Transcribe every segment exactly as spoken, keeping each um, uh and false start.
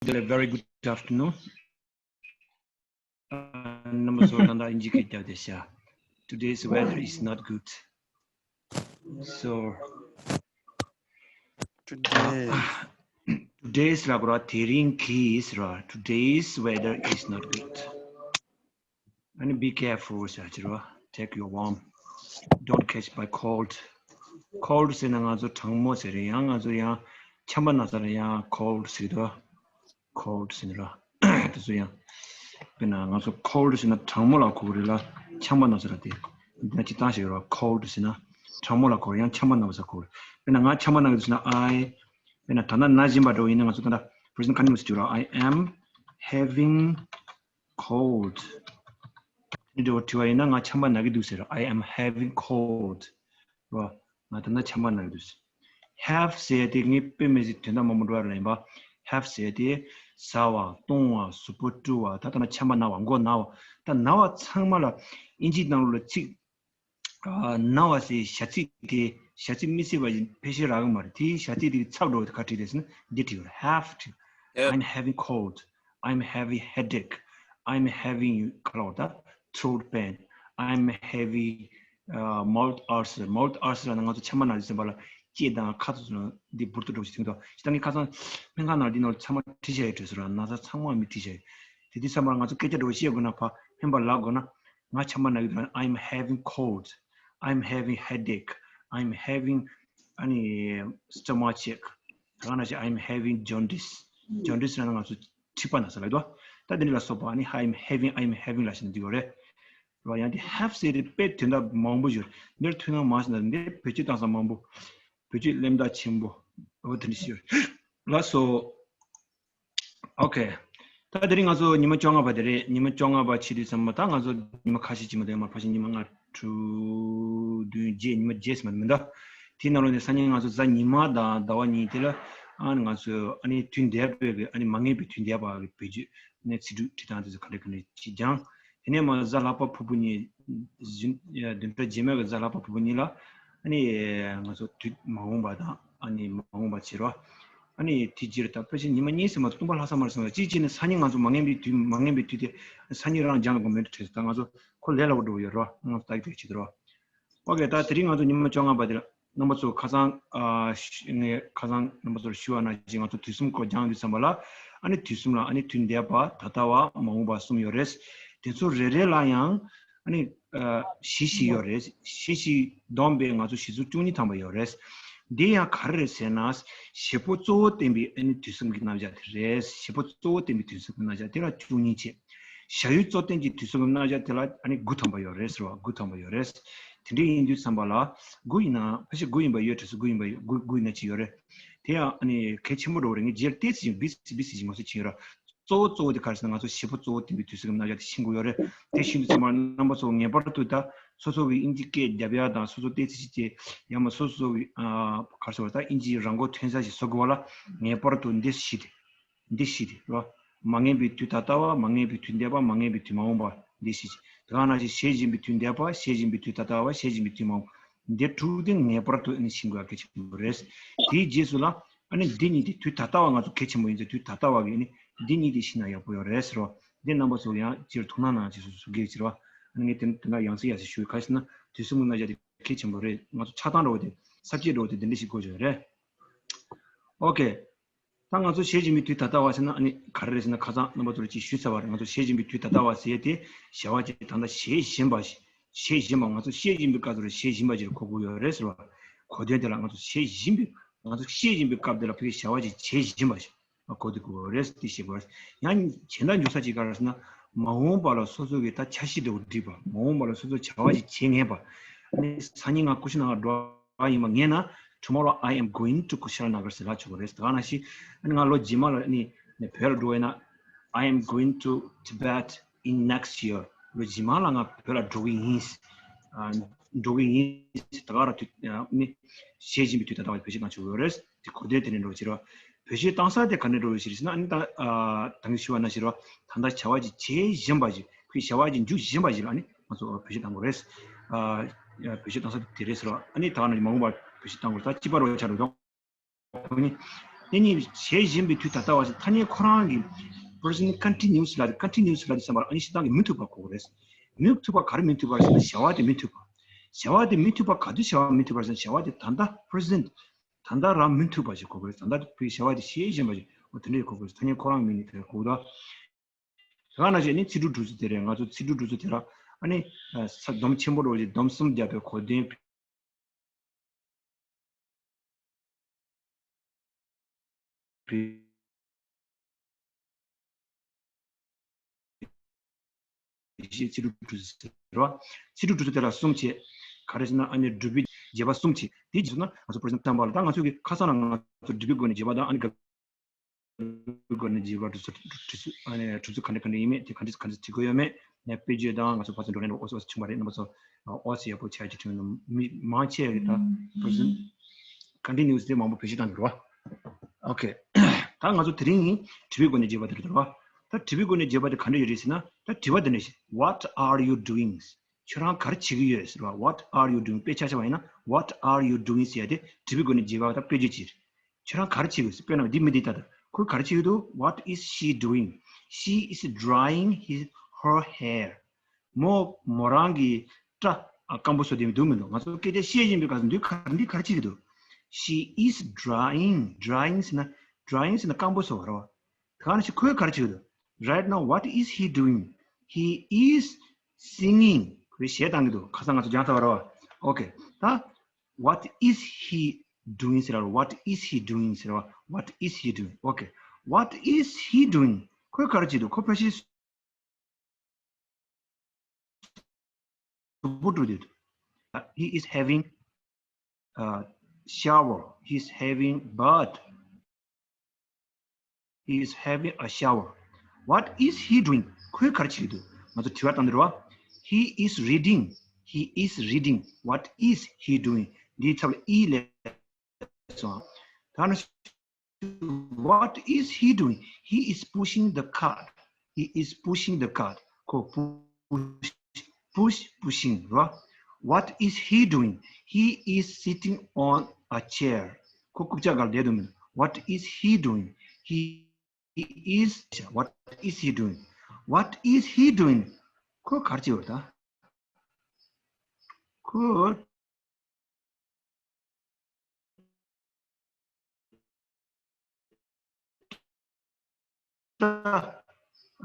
Very good afternoon. Uh, number so nanda injike jabde sha. Today's weather is not good. So Today. Today's la kura tering ki is ra. Today's weather is not good. And be careful, sir. Take your warm. Don't catch by cold. Cold ཟེར་ན་ང་ཚོ་གྲང་མོ་ཟེར་རེད། ཡང་ང་ཚོ་ཡང་ཆམ་པ་ན་ཚ་ལ་ཡང་cold ཟེར་གི་འདུག cold ཟེར་ན་ར། དེ་ཚོ་ཡང་། དཔེར་ན་ང་ཚོ་cold ཟེར་ན་གྲང་མོ་ལ་གོ་གི་རེད་ལ། ཆམ་པ་ན་ཚ་ལ་དེ། འདི་ན་སྤྱིར་བཏང་ཞིག་ར། cold ཟེར་ན་གྲང་མོ་ལ་གོ་ཡང་ཆམ་པ་ན་བ་ས་གོ་རེད། དཔེར་ན་ང་ཆམ་པ་ན་གི་འདུག་ཟེར་ན་I། དཔེར་ན་ད་ལྟ་ན་བཞིན་པ་འདྲ་བོ་ཡིན་ན་ང་ཚོ་ད་ལྟ་present continuous ཟེར་ར། I am having cold. འདི་འདྲ་བོ་དྲི་བ་ཡིན་ན་ང་ཆམ་པ་ན་གི་འདུག་ཟེར། I am having cold. རོ། ང་ད་ལྟ་ཆམ་པ་ན་གི་འདུག་ཟེར། have ཟེར་དེ་ངས་དཔེ་མི་སྲིད་དོན་དག་མང་པོ་འགྲོ་ཡ་ལ་ཡིན་པ། have ཟེར་དེ་ཟ་བ། བཏུང་བ། གཟུགས་པོ་བཀྲུ་བ། ད་ལྟ་ན་ཆམ་པ་ན་བ། མགོ་ན་བ། ད་ན་བ་ཚང་མ་ལ་ཨིན་ཇིའི་ནང་ལོགས་ལ་ཚིག་ཨ། ན་བ་ཟེར་བྱ་ཚིག་དེ་བྱ་ཚིག་མི་སྲིད་པ་ཡིན་ཕལ་ཆེར་རག་གི་མ་རེད། དེའི་བྱ་ཚིག་དེ་ཚབ་འགྲོ་བ་དེ་ག་བྲིས་རེད་ཟེར་ན་འདི་བྲིས་ཡོད་རེད། have བྲིས། I'm having cold. I'm having headache. I'm having ག་ལ་བ་ད་throat pain. I'm having uh, mouth ulcer. Mouth ulcer ལ་ང་ཚོ་ཆམ་པ་ན་ཟིན་པ་ལ་ལྕེ་དང་ཁ་ཚོ་འདི་འབུར་དུ་འགྲོ་ཞིག་ཐིང་ཐོག་ཞིག་ད་ངས་ཁ་སང་སྨན་ཁང་ནང་འདི་ནང་ལ་ཚང་མ་བྲིས་བྱས་ཡོད་བྲིས་སོང་ར། ན་ཚ་ཚང་མ་མི་བྲིས་བྱས་ཡོད། དེ་དུས་ཚང་མ་ང་ཚོ་སྐད་ཆ་འགྲོ་བཤད་དགོས་ན་ཕ་ཕན་པ་ལབ་དགོས་ན། ང་ཆམ་པ་ན་གི་འདུག I'm having cold. I'm having headache. I'm having ཨ་ནི་stomach ache. ད་ག་ནང་བཞིན་I'm having jaundice. jaundice ལབ་ན་ང་ཚོ་མཁྲིས་པ་ན་ས་ལབ་འདུག་ད་འདི་འདྲ་ལ་སོགས་པ་ཨ་ནི་I'm having, I'm having ལབ་བྱས་ན་འགྲིག་གི་རེད། རེད་བ། ཡང་དེ་have ཟེར་དེ་དཔེ་དོན་དག་མང་པོ་ཡོད། འདིར་ཐོས་སྣང་མ་བྱས་ན་འདི་བེད་སྤྱོད་བཏང་ས་མང་པོ། བེད་སྤྱོད་གླེན་རྟགས་ཆེན་པོ། འོ་དེ་འདྲ་ཞིག་ཡོད། ལགས་སོ། ཨོ་ཁེ། ད་དེ་རིང་ང་ཚོ་ཉི་མ་བཅོ་ལྔ་པ་དེ་རེད། ཉི་མ་བཅོ་ལྔ་པ་ཕྱིན་དུས་ཙམ་པ་ད་ང་ཚོ་ཉི་མ་ཁ་ཤས་ཅིག་མ་གཏོགས་མ་ཕལ་ཆེར་ཉི་མ་ལྔ་དྲུག་བདུན་བརྒྱད་ཉི་མ་བརྒྱད་ཙམ་མ་གཏོགས་མི་འདུག་དེའི་ནང་ལོགས་ནས་སང་ཉིན་ང་ཚོ་གཟའ་ཉི་མ་དང་ཟླ་བ་གཉིས་དེ་ལ་ཨ་ནི་ང་ཚོ་ཨ་ནི་དུས་འདས་པའི་གི་ཨ་ནི་མ་ངེས་པའི་དུས་འདས་པ་གི་བེད་སྤྱོད་ནས་ཚིག་འབྲུ་བྲིས་སྟངས་དེ་ཚོ་ག་འདྲ་ག་འདྲ་ཅིག་སྦྱང་། དེ་ནས་མ་གཟའ་ལྷག་པ་ཕུར་བུ་གཉིས། བདུན་ཕྲག་རྗེས་མའི་གི་གཟའ་ལྷག་པ་ཕུར་བུ་གཉིས་ལ་ཨ་ནི་ང་ཚོ་དུས་མ་འོངས་པ་དང་ཨ་ནི་མ་འོངས་པ་བྱེད་རོགས། ཨ་ནི་དེ་རྗེས་ད་ཕལ་ཆེར་ཉི་མ་གཉིས་ཙམ་མ་གཏོགས་སྟོང་པ་ལྷག་ས་མ་རེད་སོང་། གཅིག་བྱས་ནས་སང་ཉིན་ང་ཚོ་མ་ངེས་པའི་དུས་མ་ངེས་པའི་དུས་དེ་སང་ཉིན་རང་སྦྱང་དགོས་མེད་དྲན་སོང་། ད་ང་ཚོ་ཁོ་ལས་སླ་པོ་འགྲོ་གི་ཡོད་རོགས། ང་ཚོ་ད་གི་དེ་བྱེད་དུ་རོགས། ཨོ་ཁེ། ད་དེ་རིང་ང་ཚོ་ཉི་མ་བཅོ་ལྔ་པ་དེ་ལ་རྣམ་པ་ཚོ་ཁ་སང་ཨ་ངས་ཁ་སང་རྣམ་པ་ཚོར་ཞུ་བ་ནང་བཞིན་ང་ཚོ་དུས་གསུམ་སྐོར་སྦྱང་དུས་ཙམ་པ་ལ་ཨ་ནི་དུས་གསུམ་ལ་ཨ་ནི་དུས་འདས་པ་ད་ལྟ་བ་མ་འོངས་པ་གསུམ་ཡོད་རེད། དེ་ཚོ་རེ་རེ་ལ་ཡང་ཨ་ནི་ཨ་གཞི་ཞིག་ཡོད་རེད། གཞི་ཞིག་བསྡོམས་པས་ང་ཚོ་གཞི་ཚོགས་བཅུ་གཉིས་ཐམ་པ་ཡོད་རེད། འདི་ཡང་ག་རེ་རེད་ཟེར་ན། བྱེད་པོ་གཙོ་བོ་བསྟན་པའི་ཨ་ནི་དུས་གསུམ་གྱི་རྣམ་གཞག་དེ་རེད། བྱེད་པོ་གཙོ་བོ་བསྟན་པའི་དུས་གསུམ་གྱི་རྣམ་གཞག་དེ་ལ་བཅུ་གཉིས་བྱས། བྱ་ཡུལ་གཙོ་བསྟན་གྱི་དུས་གསུམ་གྱི་རྣམ་གཞག་དེ་ལ་ཨ་ནི་དགུ་ཐམ་པ་ཡོད་རེད་ཟེར་བ། དགུ་ཐམ་པ་ཡོད་རེད། དེ་འདྲ་ཡིན་དུས་ཙམ་པ་ལ་དགུ་ཡིན་ན་ཕལ་ཆེར་དགུ་ཡིན་པ་ཡོད་དྲན་སོང་། དགུ་ཡིན་པ་ཡོད། དགུ་དགུ་ཡིན་ན་གཅིག་ཡོད་རེད། དེ་ཡང་ཨ་ནི་གལ་ཆེན་པོ་འགྲོ་གི་རེད། ངས་རྗེས་ལ་ཏོག་ཙམ་བི་སི་བི་སི་ཅིག་ངོ་སྤྲོད་བྱེད་ཀྱི་ཡོད་ར། གཙོ་བོ་གཙོ་བོ་དེ་ག་རེ་ཟེར་ན་ང་ཚོ་བྱེད་པོ་གཙོ་བོ་བསྟན་པའི་དུས་གསུམ་གྱི་རྣམ་གཞག་དེ་ཤེས་དགོས་ཡོད་རེད། དེ་ཤེས་དུས་ཙམ་པ་རྣམ་པ་ཚོ་ངེས་པར་དུ་ད་སོ་སོ་གི་ཨིན་ཇི་སྐད་རྒྱབ་ཡ་དང་སོ་སོ་ཏོག་ཙམ་ཅིག་དེ་ཡང་མ་སོ་སོ་གི་ཨ་ག་རེ་ཟེར་བ་ད་ཨིན་ཇི་རང་མགོ་ཐོན་ས་ཞིག་བཟོ་དགོས་པ་ལ་ངེས་པར་དུ་འདི་ཤེས་ཏེ། འདི་ཤེས་ཏེ་རོ། མ་ངེས་པའི་དུས་ད་ལྟ་བ། མ་ངེས་པའི་དུས་འདས་པ། མ་ངེས་པའི་དུས་མ་འོངས་པ། འདི་ཤེས་ཀྱི། དེ་ག་ནང་བཞིན་བྱེད་བཞིན་པའི་དུས་འདས་པ། བྱེད་བཞིན་པའི་དུས་ད་ལྟ་བ། བྱེད་བཞིན་པའི་དུས་མ་འོངས་པ། འདི་དྲུག་དེ་ངེས་པར་དུ་ཨ་ནི་ཤེས་དགོས་ཡ་གལ་ཆེན་པོ་རེད། དེའི་རྗེས་སུ་ལ་ཨ་ནི་འདི་གཉིས་དེ་དུས་ད་ལྟ་བ་ང་ཚོ་གལ་ཆེན་པོ་ཡིན་ཙང་དུས་ད་ལྟ་བ་གི་ཨ་ནི་འདི་གཉིས་དེ་ཤེས་ན་ཡག་པོ་ཡོད་རེད་ཟེར་བ། འདི་རྣམ་པ་ཚོ་ཡང་སྤྱིར་ཐུགས་སྣང་གནང་ཅེས་སུ་ཞུ་གི་ཡོད་ཟེར་བ། ཨ་ནི་ངས་དེ་དེ་འདྲ་ཡང་སེ་ཡང་སེ་ཞུ་གི། ག་རེ་ཟེར་ན་དུས་གསུམ་གྱི་རྣམ་གཞག་དེ་གལ་ཆེན་པོ་རེད། ང་ཚོ་ཆགས་སྡང་འདྲ་བོ་དེ་ས་བཅད་འདྲ་བོ་དེ་འདི་འདྲ་ཞིག་དགོས་ཀྱི་ཡོད་རེད། ཨོ་ཁེ། ད་ང་ཚོ་བྱེད་བཞིན་པའི་དུས་ད་ལྟ་བ་ཟེར་ན་ཨ་ནི་ག་རེ་རེད་ཟེར་ན་ཁ་སང་རྣམ་པ་ཚོར་ཅིག་ཞུས་ཚར་བ་རེད། ང་ཚོ་བྱེད་བཞིན་པའི་དུས་ད་ལྟ་བ་ཟེར་ཡས་དེ་བྱ་བ་ཅིག་ད་ལྟ་བྱེད་བཞིན་པ་ཞིག་བྱེད་བཞིན་པ་ང་ཚོ་བཤད་བཞིན་པའི་སྐབས་སུ་རེད། བྱེད་བཞིན་པ་ཞིག་གོ་དགོས་ཡོད་རེད་ཟེར་བ། གོ་དོན་དེ་ལ་ང་ཚོ་བྱེད་བཞིན་པའི་ང་ཚོ་བཤད་བཞིན་པའི་སྐབས་དེ་ལ་ཕ་གི་བྱ་བ་ཅིག་བྱེད་བཞིན་པ་ཞིག་གོ་དགོས་ཀྱི་ཡོད་རེད། དེ་ཤེས་དགོས་རེད། ཡང་གཞན་དག་འཇོག་ས་ཅིག་ག་རེ་ཟེར་ན་མ་འོངས་པ་ལ་སོ་སོ་གི་ད་འཆར་གཞི་འདྲ་བོ་བསྒྲིགས་པ། མ་འོངས་པ་ལ་སོ་སོ་བྱ་བ་ཞིག་བྱེད་ངེས་པ། ཨ་ནི་སང་ཉིན་ང་ཀུ་ཤི་ན་གར་འགྲོ་བ་ཡིན་པ་ངེས་ན། Tomorrow I am going to Kushinagar ཟེར་ལབ་ཆོག་གི་རེད། ད་ག་ནང་བཞིན་ཨ་ནི་ང་ལོ་རྗེས་མ་ལ་ཨ་ནི་ནས་བོད་ལ་འགྲོ་བས་ན། I am going to Tibet in next year. ལོ་རྗེས་མ་ལ་ང་བོད་ལ་འགྲོ་གི་ཡིན། ཨ་འགྲོ་གི་ཡིན། ད་ག་རང་དུས་ཨ་ནི་བྱེད་བཞིན་པའི་དུས་ད་ལྟ་བ་བེད་སྤྱོད་བཏང་ཆོག་གི་རེད། དེ་གོ་དོན་དེ་ནས་འགྲོ་ཕྱིར་བ། བེད་སྤྱོད་བཏང་ས་དེ་ག་ནས་འགྲོ་ཕྱིར་ཟེར་ན་ཨ་ནི་ད་ཨ་ད་གིན་ཞུས་པ་ནང་བཞིན་རེད་བ། ད་ལྟ་བྱ་བ་ཅིག་བྱེད་བཞིན་པ་ཞིག་ཁོས་བྱ་བ་ཅིག་འཇུག་བཞིན་པ་ཞིག་ལ་ཨ་ནི་ང་ཚོ་བེད་སྤྱོད་བཏང་དགོས་རེད། ཨ་བེད་སྤྱོད་བཏང་ས་དེ་རེད་ཟེར་བ། ཨ་ནི་ད་ག་ནང་བཞིན་མ་འོངས་པར་བེད་སྤྱོད་བཏང་དགོས་རེད། ད་སྤྱི་པ་རོ་ཆ་རུ་དང་། ཁོ་ནི་ དེ་ནི་བྱེད་བཞིན་པའི་དུས་ད་ལྟ་བ་ཞིག་ཐ་སྙད་ཁོ་རང་གི་present continuous ལ་continuous ལ་བསམ་པར་ཨ་ནི་ཞིག་ཏང་གི་མི་ཐུབ་པ་གོ་དགོས་རེད། མི་ཐུབ་པ་ག་རེ་མི་ཐུབ་པ་ཞེ་ན་བྱ་བ་དེ་མི་ཐུབ་པ། བྱ་བ་དེ་མི་ཐུབ་པ་ག་དུས་བྱ་བ་མི་ཐུབ་པ་ཞེ་ན་བྱ་བ་དེ་ད་ལྟ་present ད་ལྟ་རང་མི་ཐུབ་པ་ཞིག་གོ་དགོས་རེད། ད་ལྟ་བྱ་བ་དེ་བྱེད་བཞིན་པ་ཞིག་འོ་དེ་འདྲ་ཞིག་གོ་དགོས་རེད། ཐ་སྙད་ཁོ་རང་མི་ནི་དེ་གོ་དགོས། དེ་ག་ནང་བཞིན་ནི་ཚིག་འབྲུ་དྲུག་ཅུ་དེ་རེད། ང་ཚོ་ཚིག་འབྲུ་དྲུག་ཅུ་དེ་ལ་ཨ་ནི་ས་སྡོམ་ཆེན་པོ་རོ་ཞིག་སྡོམ་གསུམ་བརྒྱབ་པའི་གོ་དོན་བེད་སྤྱོད་ཚིག་འབྲུ་དྲུག་ཅུ་ཟེར་བ། ཚིག་འབྲུ་དྲུག་ཅུ་དེ་ལ་གསུམ་བྱས། ག་རེ་ཟེར་ན་ཨ་ནི་སྒྲུབ་པའི་རྗེས་དཔག་གསུམ་བྱས། དེ་རྗེས་སུ་ན་ང་ཚོ་present time ལ་ད་ང་ཚོ་གི་ཁ་སང་ལ་ང་ཚོ་སྒྲུབ་པའི་སྒོ་ནས་རྗེས་དཔག་དང་ཨ་ནི་དགག་པའི་སྒོ་ནས་རྗེས་དཔག་གྲུབ་ཚུལ་གྲུབ་ཚུལ་ཨ་ནི་གྲུབ་ཚུལ་ག་འདྲ་ག་འདྲ་ཡིན་མེད་དེ་ག་འདྲ་ག་འདྲ་བྲིས་དགོས་ཡོད་མེད་ནས་དཔེ་བརྗོད་དང་ང་ཚོ་ཕར་ཚུར་འགྲོ་གྲོན་ཨོ་ཙི་ཨོ་ཙི་བྱུང་བ་རེད། རྣམ་པ་ཚོ་ཨོ་ཙི་ཡག་པོ་ཆགས་ཀྱི་བྱུང་ན་མི་མང་ཆེ་གི་ད་present continuous དེ་མང་པོ་བེད་སྤྱོད་བཏང་གི་རེད་བ། ཨོ་ཁེ། ད་ང་ཚོ་དེ་རིང་དྲི་བའི་སྒོ་ནས་བརྗོད་པ་དེ་རེད་བ། ད་དྲི་བའི་སྒོ་ནས་བརྗོད་པ་དེ་ག་འདྲ་ཡོད་རེད་ཟེར་ན་ད་དྲི་བ་དེ་འདྲ་ཞིག What are you doing? ཁྱོད་རང་ག་རེ་བྱེད་ཀྱི་ཡོད་ཟེར་བ། What are you doing? དཔེ་ཆ་བཞག་པ་ཡིན་ན་What are you doing? ཟེར་ཡ་དེ་དྲི་བའི་སྒོ་ནས་བརྗོད་པ་དང་དཔེ་བརྗོད་ཅིག་ཁྱོད་རང་ག་རེ་བྱེད་ཀྱི་ཡོད་ཟེར། དཔེར་ན་འདི་མི་འདི་ལྟ་དང་ཁོས་ག་རེ་བྱེད་ཀྱི་འདུག What is she doing? She is drying his her hair. མོ་མོ་རང་གི་སྐྲ་སྐམ་པོ་བཟོ་བསྡད་འདུག་མི་འདུག་ང་ཚོ་སྐད་ཆ་བཤད་བཞིན་པའི་སྐབས་སུ་འདི་ག་འདི་ག་རེ་བྱེད་ཀྱི་འདུག She is drying. Drying ཟེར་ན་drying ཟེར་ན་སྐམ་པོ་བཟོ་བ་རེད་བ། ད་ག་ནང་བཞིན་ཁོས་ག་རེ་བྱེད་ཀྱི་འདུག Right now, what is he doing? He is singing. ཁོས་གཞས་བཏང་གི་འདུག་ཁ་སང་ང་ཚོ་སྦྱངས་ཚར་བ་རེད་བ། Okay. ད་what is he doing ཟེར་བ། What is he doing ཟེར་བ། What is he doing? Okay. What is he doing? ཁོས་ག་རེ་བྱེད་འདུག་ཁོ་ཕལ་ཆེར་གཟུགས་པོ་བཀྲུ་བསྡད་འདུག He is having a shower. He is having bath. He is having a shower. What is he doing? ཁོས་ག་རེ་བྱེད་ཀྱི་འདུག་ང་ཚོ་དྲི་བ་བཏང་འདི་རེད་བ། He is reading. He is reading. What is he doing? འདིའི་ཚབ་ལ་ཨི་སླེབས་སོང་། ད་ནི་What is he doing? He is pushing the cart. He is pushing the cart. ཁོ་push, push, pushing རེད་བ། What is he doing? He is sitting on a chair. ཁོ་རྐུབ་བཀྱག་སྒང་ལ་བསྡད་འདུག་མིན། What is he doing? He is, what is he doing? What is he doing? ཁོ་ག་རེ་བྱེད་འདུག་ད། ཁོ་སྐྲ་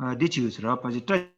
ཨ་འདི་བྱེད་ཀྱི་ཡོད་ཟེར་ར། ཕལ་ཆེར་སྐྲ་